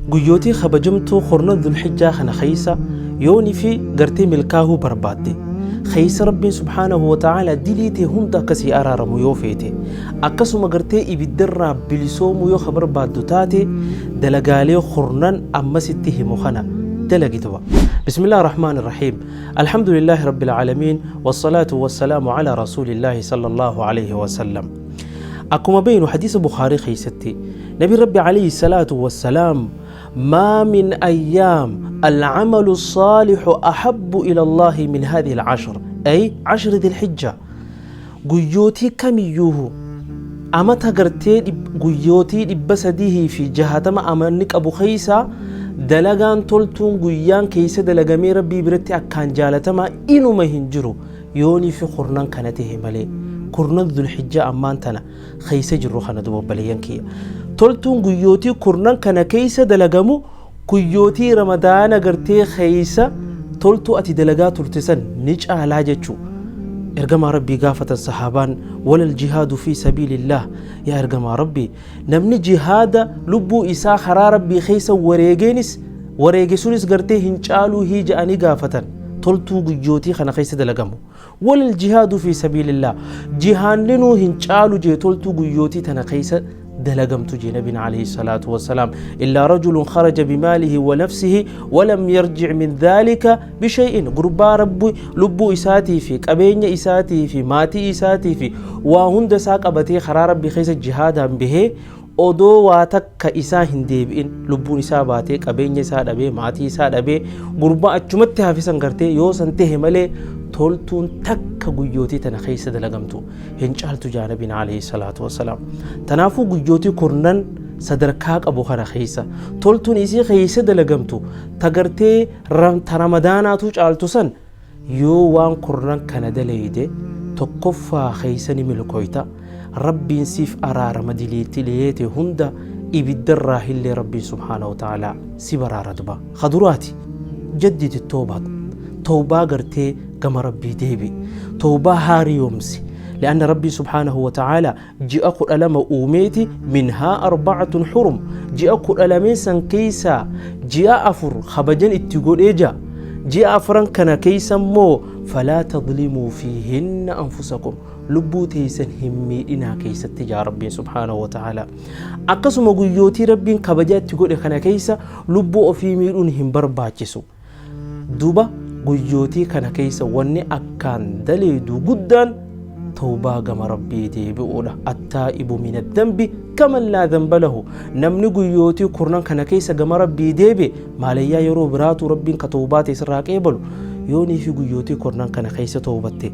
Guyyootii kabajamtuu kurnan Dhulhijjaa kana keessa yoonii fi gartee milkaahuu barbaadde, keessa Rabbiin subhaanahu wa ta'aalaa dilii tee hunda akka sii araaramu yoo feete, akkasuma gartee ibiddarraa bilisoomuu yoo ka barbaaddu taate, dalagaalee kurnan amma sitti himu kana dalagi duba. Bismillah ar-Rahmaan ar-Rahiim. Alhamdulillahi Rabbil Aalamiin. Wassalaatu wassalaamu ala Rasuulillaahi sallallahu alayhi wa sallam. Akkuma beeynu hadiisa Bukhaarii keessatti Nabi Rabbi alayhi salaatu wassalaam ما من أيام العمل الصالح أحب إلى الله من هذه العشر، أي عشر ذي الحجة. Guyyootii kamiyyuu amata gartee guyyootii 360 amanni qabu keessa dalagaan toltuun guyyaan keessa dalagamee Rabbii biratti akkaan jaalatamaa inuma hin jiru yoonii fi kurnan kana tahe malee, kurnan Dhulhijjaa ammaan tana keessa jirru kana. Duba obboleeyyan kiyya, toltuun guyyootii kurnan kana keessa dalagamu guyyootii Ramadaana gartee keessa toltuu ati dalagaa turte san ni caalaa jechuu. Ergamaa Rabbii gaafatan sahaabaan: walal jihaadu fi sabiilillaah, yaa ergamaa Rabbii, namni jihaada lubbuu isaa karaa Rabbii keessa wareegeenis wareege sunis gartee hin caaluu hii ja'anii gaafatan toltuu guyyootii kana keessa dalagamu? Walal jihaadu fi sabiilillaah, jihaanninuu hin caalu jee toltuu guyyootii tana keessa dalagamtu jee nabiin alayhi salaatu wassalaam. Illaa rajulun kharaja bimaalihi wa nafsihi walam yarjic min dhaalika bishay'in. Gurbaa Rabbi lubbuu isaatii fi qabeenya isaatii fi maatii isaatii fi waa hunda isaa qabatee karaa Rabbi keessa jihaadaan bahee odoo waa takka isaa hin deebi'in, lubbuun isaa baatee, qabeenya isaa dhabee, maatii isaa dhabee, gurbaa achumatti hafisan gartee yoo san tahe malee toltuun takka guyyootii tana keessa dalagamtu hin caaltu jaa nabiin alayhi salaatu wassalaam. Tanaafuu guyyootii kurnan sadarkaa qabu kana keessa toltuun isii keessa dalagamtu ta gartee ta Ramadaanaatu caaltu san yoo waan kurnan kana daleeyde, tokkoffaa keessa ni milkoyta, Rabbiin siif araarama diliitileete hunda, ibiddarraa illee Rabbiin subhaanahu wa ta'aalaa si baraara. Duba ka duraati jaddidi toobaat, tawbaa gartee gama Rabbii deebi, tawbaa haariyoomsi. لأن ربي سبحانه وتعالى ji'a 12 uumeeti, minhaa arbacatun hurum, ji'a 12 san keeysaa ji'a afur kabajan itti godhee jaa. Ji'a afran kana keeysa immoo falaa tadlimuu fiihinna anfusakum, lubbuu teeysan hin miidhinaa keessatti jaa Rabbiin subhaanahu wa ta'aalaa. Akkasuma guyyootii Rabbiin kabajaa itti godhe kana keeysa lubbuu ofii miidhuun hin barbaachisu. Duba guyyootii kana keessa wanni akkaan daleedu guddaan tawbaa gama Rabbii deebi'uudha. Attaa'ibu mina dambi kaman laa dhanba lahu. Namni guyyootii kurnan kana keessa gama Rabbii deebi'e maalayyaa yeroo biraatu Rabbiin ka tawbaa ta'e sirraa qeebalu. Yoonii fi guyyootii kurnan kana keessa tawbatte,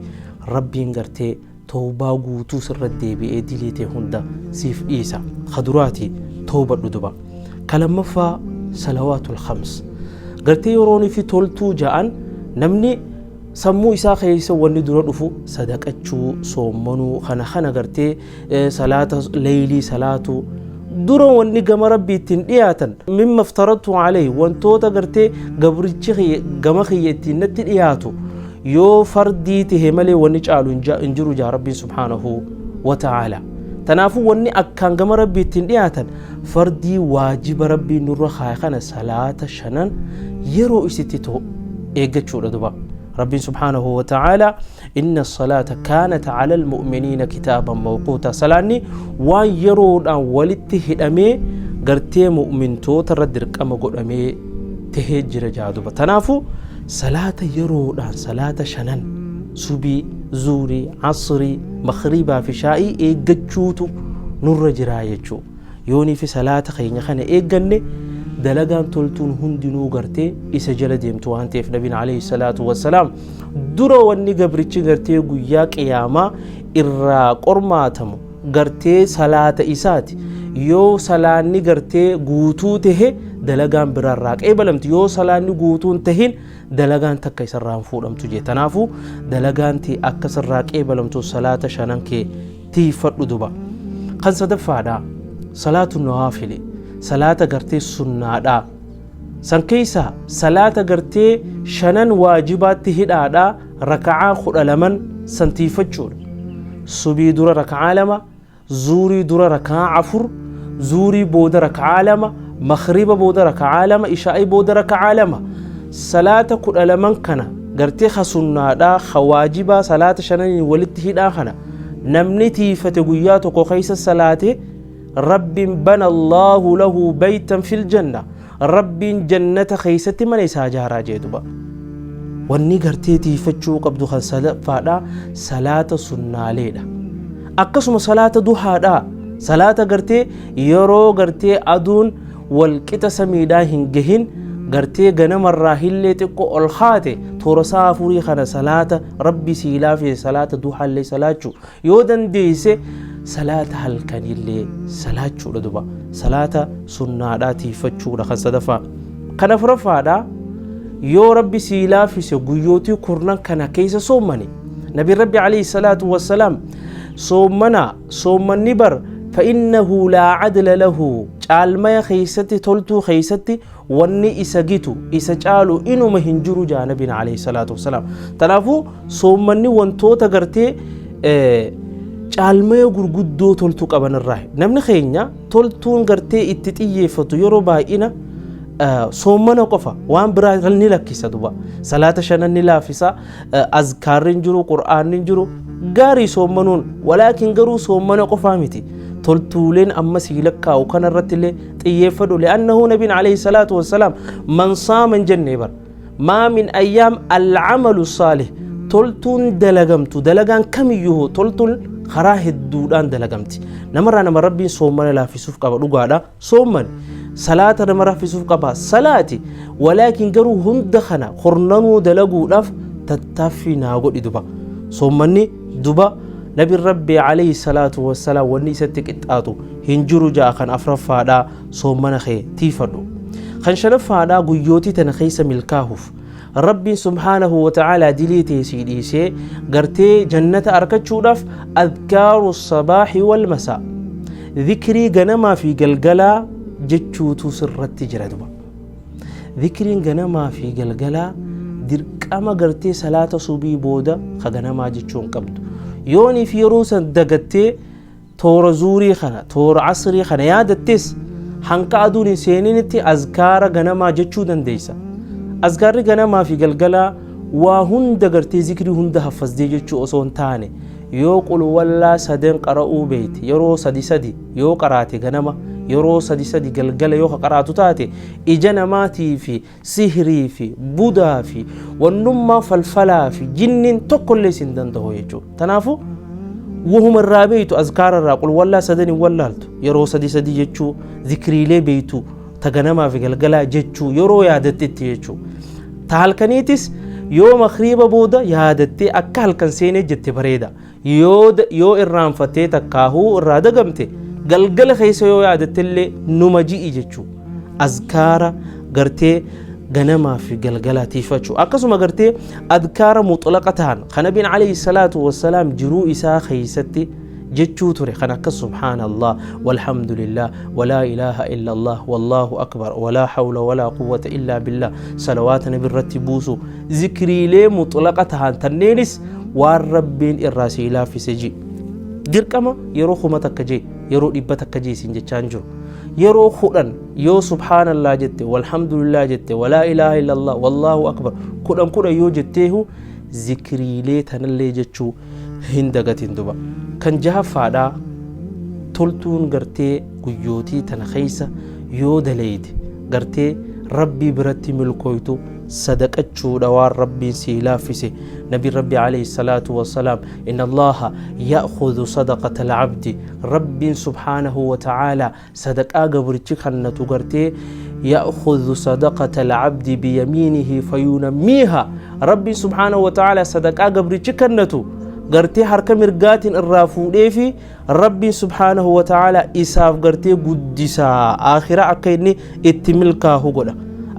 Rabbiin gartee tawbaa guutuu sirra deebi'ee dilii ta'e hunda siif dhiisa. Ka duraati tawbadhu duba. Ka lammaffaa salawaatul khams. Gartee yeroonii fi toltuu ja'an namni sammuu isaa keessa wanni dura dhufu sadaqachuu, soommanuu, kana kana gartee salaata leeylii salaatuu. Dura wanni gama Rabbii ittiin dhiyaatan mimma iftaradtu alayhi, wantoota gartee gabrichi gama kiyya ittiin natti dhiyaatu yoo fardii tahe malee wanni caalu hin jiru jaa Rabbiin subhaanahu wa ta'aala. Tanaafuu wanni akkaan gama Rabbii ittiin dhiyaatan fardii waajiba Rabbiin nurra kaa'e kana salaata shanan yeroo isitti ta'u eeggachuudha duba. Rabbiin subhaanahu wa ta'aala inna salaata kaanat ala almu'miniina kitaaban mawquuta. Salaanni waan yeroodhaan walitti hidhamee gartee mu'mintoota irra dirqama godhamee tahee jira jaa duba. Tanaafuu salaata yeroodhaan salaata shanan subii, zuurii, asrii, makriibaa fi shaa'ii eeggachuutu nurra jiraa jechuu. Yoonii fi salaata keenya kana eegganne dalagaan toltuun hundinuu gartee isa jala deemtu waan ta'eef, nabiin alayhi salaatu wassalaam dura wanni gabrichi gartee guyyaa qiyaamaa irraa qormaatamu gartee salaata isaati. Yoo salaanni gartee guutuu tahe dalagaan biraarraa qeebalamti, yoo salaanni guutuun tahin dalagaan takka isarraa hin fuudhamtu jee. Tanaafuu dalagaan tee akka sirraa qeebalamtu salaata shanan kee tiiyfadhu duba. Kan sadaffaadha salaatu nawaafili, salaata gartee sunnaadha. San keessa salaata gartee shanan waajibaatti hidhaadha raka'aa 12 san tiiyfachuudha. Subii dura raka'aa lama, zuurii dura raka'aa afur, zuurii booda raka'aa lama, Maghriba booda raka'aa 2, ishaa'ii booda raka'aa 2. Salaata 12n kana gartee ka sunnaadhaa, ka waajibaa salaata shananiin walitti hidhaa kana namni tiifate guyyaa tokko keessa salaate, Rabbiin bana Allaahu lahu baytan fil janna, Rabbiin jannata keessatti mana isaa jaaraa jee duba. Wanni gartee tiifachuu qabdu kan sadaffaadha salaata sunnaaleedha. Akkasuma salaata duhaadha. Salaata gartee yeroo gartee aduun walqixa samiidhaa hin gahin, gartee ganamarraa hillee xiqqoo ol haate, toora sa'a afurii kana salaata Rabbi sii laafise salaata duhaallee salaachuu, yoo dandeesse salaata halkanillee salaachuudha duba. Salaata sunnaadhaa tiifachuudha kan sadaffaa. Kan afuraffaadha, yoo Rabbi sii laafise guyyootii kurnan kana keessa soommani. Nabi Rabbi alayhi salaatu wassalaam soommana, soommanni bar fa'innahu laa cadla lahu, caalmaya keessatti, toltuu keessatti wanni isa gitu, isa caalu inuma hin jiru jaa nabiin alayhi salaatu wassalaam. Tanaafuu soommanni wantoota gartee caalmaya gurguddoo toltuu qaban irraa namni keenya toltuun gartee itti xiyyeeffatu yeroo baay'ina soommana qofa, waan biraa ni lakkisa duba. Salaata shanan ni laaffisa, azkaarri hin jiru, qur'aanni hin jiru. Gaarii soommanuun, walaakin garuu soommana qofaa miti, toltuuleen amma sii lakkaa'u kana irratti illee xiyyeeffadhu. Li'annahu nabiin alayhi salaatu wassalaam man saama hin jenne bar, maa min ayyaam al'amalu saalih, toltuun dalagamtu, dalagaan kamiyyuu toltuun karaa hedduudhaan dalagamti. Namarraa nama Rabbiin soommana laaffisuuf qaba, dhugaadha, soomman salaata nama raffisuuf qaba, salaati, walaakin garuu hunda kana kornanuu dalaguudhaaf tattaaffii naa godhi duba. Soommanni duba nabi Rabbi alayhi salaatu wassalaam wanni isatti qixxaatu hin jiru ja'a. Kan afraffaadha soommana kee tiifadhu. Kan shanaffaadha, guyyootii tana keessa milkaahuuf, Rabbiin subhaanahu wa ta'aalaa dilii tee sii dhiisee gartee jannata arkachuudhaaf, adkaaru sabaahi wal masaa, dhikrii ganamaa fi galgalaa jechuutu sirratti jira duba. Dhikriin ganamaa fi galgalaa dirqama gartee salaata subii booda ka ganamaa jechuu hin qabdu. Yooniif yeroo san dagattee toora zuurii kana, toora asrii kana yaadattes, hanqa aduun hin seeninitti azkaara ganamaa jechuu dandeessa. Azkaarri ganamaa fi galgalaa waa hunda gartee zikrii hunda haffasdee jechuu osoo hin taane, yoo qulwallaa saden qara'uu beeyte, yeroo sadi sadi yoo qaraate ganama, yeroo sadi sadi galgala yoo ka qaraatu taate, ija namaatii fi sihrii fi budaa fi wannummaa falfalaa fi jinniin tokkollee sin danda'u jechuudha. Kanaafuu wahuma irraa beeytu azkaara irraa qulwallaa sadan hin wallaaltu, yeroo sadi sadi jechuu, zikriilee beeytu ta ganamaa fi galgalaa jechuu yeroo yaadattetti jechuu. Ta halkaniitis yoo makriiba booda yaadattee akka halkan seenee jette bareeda. Yoo irraanfattee takkaahuu irraa dagamte, galgala keessa yoo yaadattellee numa ji'i jechuu. Azkaara gartee ganamaa fi galgalaa tiifachuu. Akkasuma gartee adkaara mutlaqa ta'an kan nabiin alayhi salaatu wassalaam jiruu isaa keessatti jechuu ture, kan akka subhaanallah walhamdulillah walaa ilaaha illallah wallaahu akbar walaa hawla walaa quwwata illaa billah, salawaata nabi irratti buusu, zikriilee mutlaqa ta'an tanneenis waan Rabbiin irraa sii laaffise ji. Dirqama yeroo 1000 jee, yeroo 100 jee siin jechaa hin jiru. Yeroo 10 yoo subhaanallah jette, walhamdulillah jette, walaa ilaaha illallah wallaahu akbar 10 10 yoo jetteehu, zikriilee tanallee jechuu hin dagatin duba. Kan jahaffaadha, toltuun gartee guyyootii tana keessa yoo daleeyte gartee Rabbii biratti milkooytu sadaqachuudha, waan Rabbiin sii laaffise. Nabiin Rabbi alayhi salaatu wassalaam inna Allaha ya'khudhu sadaqata al-abdi, Rabbiin subhaanahu wa ta'aalaa sadaqaa gabrichi kannatu gartee ya'khudhu sadaqata al-abdi biyamiinihi fayunammiiha, Rabbiin subhaanahu wa ta'aalaa sadaqaa gabrichi kannatu gartee harka mirgaatiin irraa fuudhee fi Rabbiin subhaanahu wa ta'aalaa isaaf gartee guddisaa, aakhira akka inni itti milkaahu godha.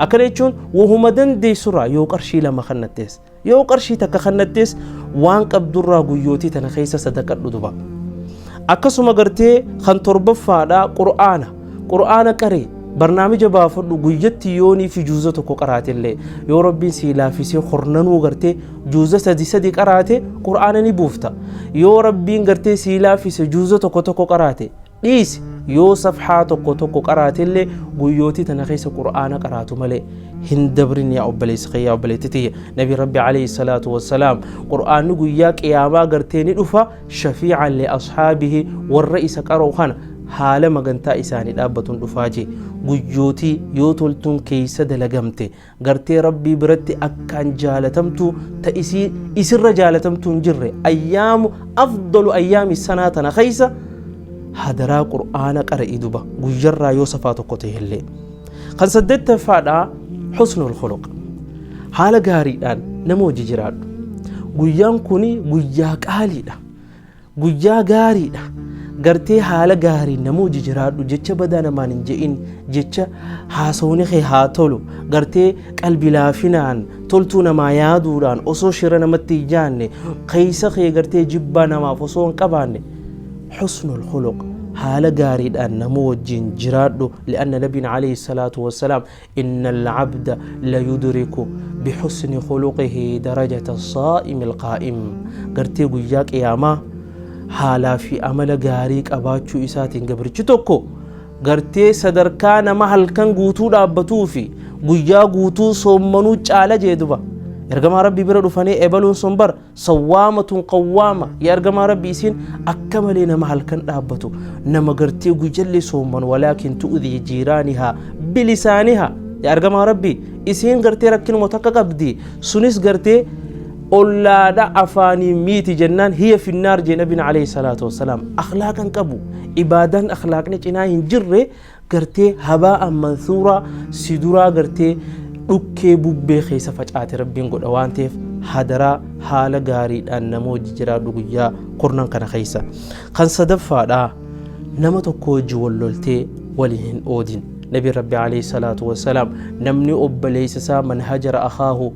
Akkana jechuun wahuma dandeessurraa yoo qarshii 2 kannattees, yoo qarshii 1 kannattees, waan qabdurraa guyyootii tana keessa sadaqadhu duba. Akkasuma gartee kan torbaffaadha qur'aana. Qur'aana qaree barnaamija baafadhu, guyyatti yoonii fi juuza 1 qaraatellee, yoo Rabbiin sii laaffisee hornanuu gartee juuza sadi sadi qaraate qur'aana ni buufta. Yoo Rabbiin gartee sii laaffise juuza 1 1 qaraate Dhiisi yoo safhaa tokko tokko qaraatillee guyyootii tana keessa Qur'aana qaraatu malee hin dabrin. Yaa obboleessa kiyya, yaa obboleetti tiyya, Nabi Rabbi alayhi salaatu wassalaam Qur'aanni guyyaa qiyaamaa gartee ni dhufa shafiican li ashaabihi, warra isa qara'u kana haala magantaa isaanii dhaabbatuun dhufaa jee. Guyyootii yoo toltuun keessa dalagamte gartee Rabbii biratti akkaan jaalatamtuu ta isii isirra jaalatamtuu hin jirre, ayyaamu afdalu ayyaami sanaa tana keessa hadaraa Qur'aana qara'i duba, guyyarraa yoo safaa tokko ta'e illee. Kan saddeettaffaadha, husnul khuluq, haala gaariidhaan nama hojii jiraadhu. Guyyaan kun guyyaa qaaliidha, guyyaa gaariidha. Gartee haala gaariin nama hojii jiraadhu, jecha badaa namaan hin je'in, jecha haasawni kee haa tolu. Gartee qalbi laafinaan, toltuu namaa yaaduudhaan, osoo shira namatti hin yaanne, keessa kee gartee jibbaa namaaf osoo hin qabaanne, husnul khuluq, haala gaariidhaan nama wajjin jiraadhu. Li'anna nabiin alayhi salaatu wassalaam inna alcabda layudriku bixusni khuluqihi darajata saa'imi alqaa'im. Gartee guyyaa qiyaamaa haalaa fi amala gaarii qabaachuu isaatiin gabrichi tokko gartee sadarkaa nama halkan guutuu dhaabbatuu fi guyyaa guutuu soommanuu caala jee duba. Ergamaa Rabbii bira dhufanii, ebaluun sun bar sawwaamatun qawwaama, yaa ergamaa Rabbii, isiin akka malee nama halkan dhaabbatu, nama gartee guyyallee soomman, walaakin tu'udii jiiraanihaa bilisaanihaa. Yaa ergamaa Rabbii, isiin gartee rakkinuma takka qabdi, sunis gartee ollaadha afaanii miiti jennaan, hiya finnaar jee nabiin alayhi salaatu wassalaam. Akhlaaqan qabu, ibaadaan akhlaaqni cinaa hin jirre gartee habaa'an mansuuraa, si duraa gartee dhukkee bubbee keessa facaate Rabbiin godha waan ta'eef, hadaraa haala gaariidhaan nama hojii jiraadhu guyyaa kurnan kana keessa. Kan sadaffaadha, nama tokko hojii wal loltee waliin hin oodin. Nabi Rabbi alayhi salaatu wassalaam namni obboleessa isaa man hajara akhaahu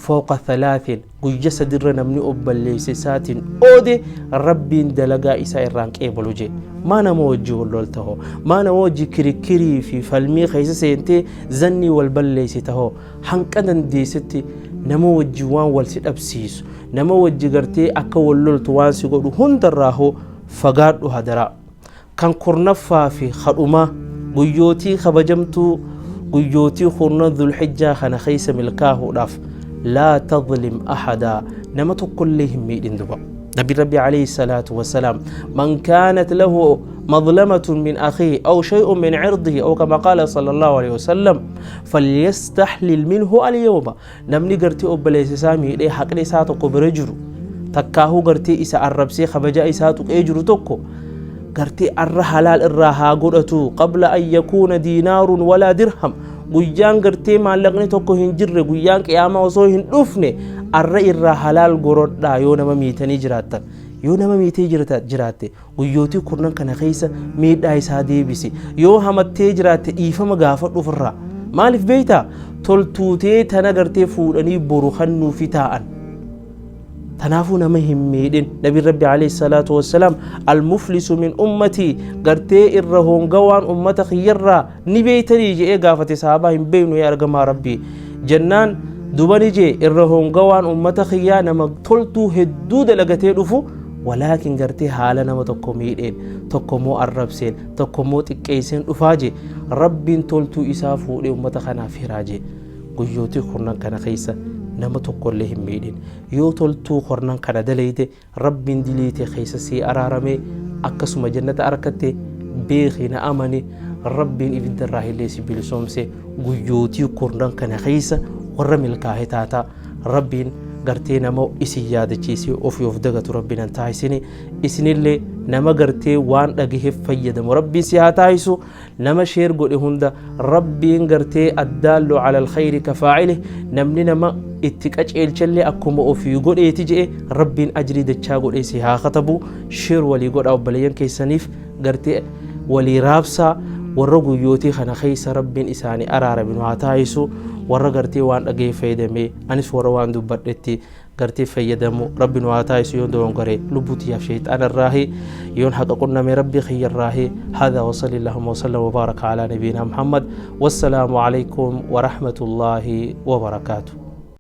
fooqa thalaatin, guyya sadirra namni obballeessa isaatiin oode, Rabbiin dalagaa isaa irraan qeebalu jee. Maa nama wajji wal lolta hoo? Maa nama wajji kirikkirii fi falmii keessa seentee zannii wal balleessita hoo? Hanqa dandeessetti nama wajji waan wal si dhabsiisu, nama wajji gartee akka wal loltu waan si godhu hundarraa hoo fagaadhu hadaraa. Kan kurnaffaa fi kadhumaa, guyyootii kabajamtuu guyyootii kurnan Dhulhijjaa kana keessa milkaahuudhaaf, laa tadlim ahadaa, nama tokkollee hin miidhin duba. Nabi Rabbi alayhi salaatu wassalaam man kaanat lahu madlamatun min akhihi aw shay'un min cirdihi aw kama qaala sallallahu alayhi wasallam falyastahlil minhu alyawma. Namni gartee obboleessa isaa miidhee haqni isaa tokko bira jiru, takkaahuu gartee isa arrabsee kabajaa isaa tuqee jiru tokko, gartee arra halaal irraa haa godhatu, qabla an yakuuna diinaarun walaa dirham, guyyaan gartee maallaqni tokko hin jirre, guyyaan qiyaamaa osoo hin dhufne arra irraa halaal gorodhaa. Yoo nama miitanii jiraattan, yoo nama miitee jiraatte, guyyootii kurnan kana keessa miidhaa isaa deebisi. Yoo hamattee jiraatte, dhiifama gaafadhu ofirraa. Maaliif beektaa? Toltuutee tana gartee fuudhanii boru kannuufi taa'an. Tanaafuu nama hin miidhin. Nabiin Rabbi alayhi salaatu wassalaam almuflisu min ummatii, gartee irra hongawaan ummata kiyyarraa ni beeytanii je'ee gaafate sahaabaa. Hin beeynu yaa ergamaa Rabbii jennaan, dubani jee, irra hongawaan ummata kiyyaa nama toltuu hedduu dalagatee dhufu, walaakin gartee haala nama tokko miidheen, tokko immoo arrabseen, tokko immoo xiqqeesseen dhufaa jee. Rabbiin toltuu isaa fuudhee ummata kanaaf hiraa jee. Guyyootii kurnan kana keessa nama tokkollee hin miidhin. Yoo toltuu kurnan kana dalayde, Rabbiin diliite keessa sii araaramee akkasuma jannata arkatte beeki, na amani, Rabbiin ibidda irraa illee si bilisoomse. Guyyootii kurnan kana keessa warra milkaa'e taata. Rabbiin gartee nama isin yaadachiisee ofii of dagatu Rabbiin hin taasisini. Isinillee nama gartee waan dhagaheef fayyadamu Rabbiin si haa taasisu. Nama share godhe hunda Rabbiin gartee addaallu ala alkhayri kafaa'ilih, namni nama itti qaceelchellee akkuma ofii godheeti je'e, Rabbiin ajrii dachaa godhee si haa katabu. Share walii godhaa, obboleeyyan keessaniif gartee walii raabsaa. Warra guyyootii kana keessa Rabbiin isaanii araarame nu haa taasisu. Warra gartee waan dhaga'ee fayyadamee, anis warra waan dubbadhetti gartee fayyadamu Rabbi nu haa taasisu. Yoon dogongore lubbuu tiyyaaf shayxaana irraahi, yoon haqa qunname Rabbi kiyya irraahi. Hada wasalli allahumma wasallam wabaaraka alaa nabiyyina Muhammad, wassalaamu alaykum warahmatullaahi wabarakaatu.